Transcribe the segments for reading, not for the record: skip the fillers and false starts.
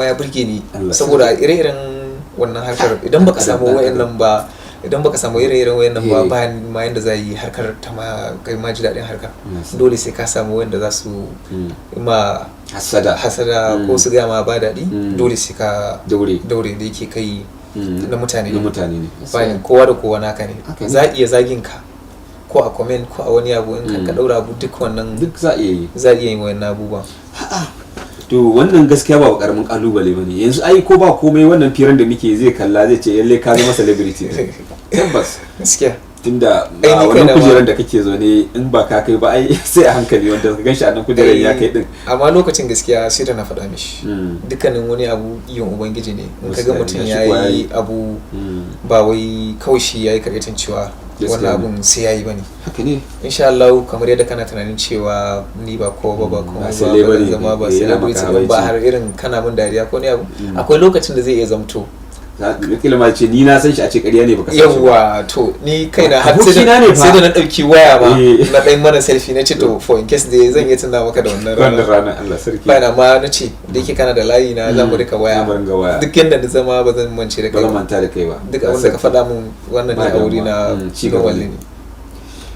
Ya burge ni Allah. saboda ire-iren wannan harkar, idan baka samu Dan adam. wayannan ba, idan baka samu ire-iren wayannan ba, bayan ma yanda za yi harkar ta ma kai ma ji daɗin harkar. Dole sai ka samu wanda za su ma hasada. Hasada ko su gaya ma ba daɗi. Dole sai ka daure. Daure, da yake kai na mutane na ne. Mutane ne. Bayan kowa da kowa naka ne. Haka ne. Za a iya zagin ka ko a comment ko a wani abu in ka daura abu, duk wannan duk za a iya yi. Za a iya yin wannan abubuwan. To, wannan gaskiya ba karamin kalubale bane. Yanzu ai ko ba komai, wannan firan da muke, zai kalla zai ce lalle ka zama celebrity tabbas. Gaskiya. Tunda Ai, a ni wannan kaina ma- kujeran da kake zaune, in ba ka kai ba ai sai a hankali wanda ka ganshi a nan kujeran ya kai din. Amma lokacin gaskiya sai da na faɗa mishi, dukkanin wani abu yin ubangiji ne. In ka ga Gaskiya ne, mutum ya ya shigo ya yi yi. abu, ba wai kawai shi ya yi karyatan cewa Gaskiya wannan ne. abun sai ya yi ba ne. Haka ne. Insha Allah, kamar yadda kana tunanin cewa ni ba kowa ba, ba Ba komai ba, celebrity ba zan zama ba ne, yana maka celebrity din ba, habaici. har irin kana mun dariya ko ne abu, akwai lokacin da zai iya zamto Kila ma ce ni na san shi, a ce ƙarya ne baka san shi ba. Yawwa, to ni kaina har sai Abokina ne da fa. sai da na ɗauki waya ma Eh. na ɗan mana selfie, na ce to, for in case dai zan iya tuna maka da wannan wannan rana. Ranar, Allah sarki. Bayan amma na ce da yake kana da layi na, za mu rika waya. Za mu ringa waya. Duk yanda na zama, ba zan mance da ba kai zan ba. manta da kai ba. Duk abin da ka faɗa mun wannan ne Ba a wuri damuwa. na Ci gaba normal ne. ne.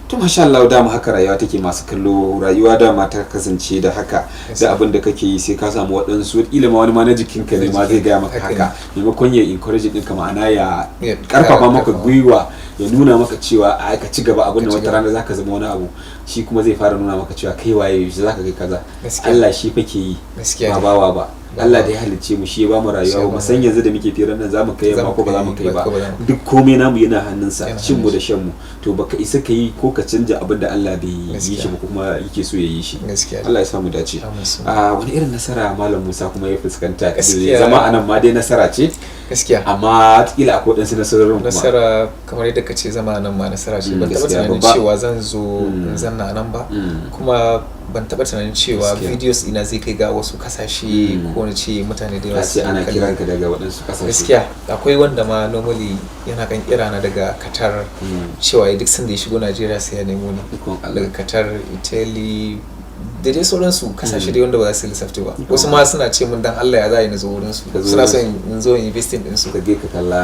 To, masha Allah, dama haka rayuwa take. Masu kallo, rayuwa dama ta kasance da haka, da abin da kake yi sai ka samu waɗansu, kila ma wani ma na jikinka ne ma zai gaya maka Haka ne. haka, maimakon ya encourage ɗinka, ma'ana ya Ya karfafa maka karfafa. gwiwa, ya nuna maka cewa a ka ci gaba, abin da Ka ci wata gaba. rana zaka zama wani abu, shi kuma zai fara nuna maka cewa kai waye, yaushe zaka kai kaza. Gaskiya. Allah shi fa ke yi, Gaskiya ba ne. bawa ba. Ba Allah bawa. da ya halicce mu, shi ya bamu Shi ya rayuwa. Ba bamu. San yanzu da muke firar nan zamu kai Zamu yamma ko ba za mu kai kai ba. ko ba za mu Duk komai namu yana hannunsa, Yana cin mu da hannunsa. shan mu. To, baka isa ka yi ko ka canja abin da Allah bai yi shi Gaskiya. ba kuma yake so ya yi shi. Gaskiya. Allah ya samu dace. Amin su. A wani irin nasara Malam Musa kuma ya fuskanta? Gaskiya. Zama anan ma dai nasara ce, Gaskiya. amma kila akwai waɗansu nasarorin kuma. Nasara, kamar yadda ka ce, zama nan ma nasara ce. Ban taɓa Gaskiya, tunanin babba. cewa zan zo in zanna nan ba, kuma ban taɓa tunanin cewa videos ina zai kai ga wasu kasashe ko na ce mutane da yawa Ka ce su ana kalli. kiranka daga waɗansu ƙasashe. Gaskiya, akwai wanda ma normally yana kan kira na daga Qatar, cewa duk sanda ya shigo Najeriya sai ya nemo ni. Ikon Allah. Daga Qatar, Italy da dai sauransu, kasashe dai wanda ba za su lissafta ba. Wasu ma suna ce mun dan Allah ya za a yi na zo wurin su, Ka zo suna wurin son in zo in investing din su. Ka je ka kalla.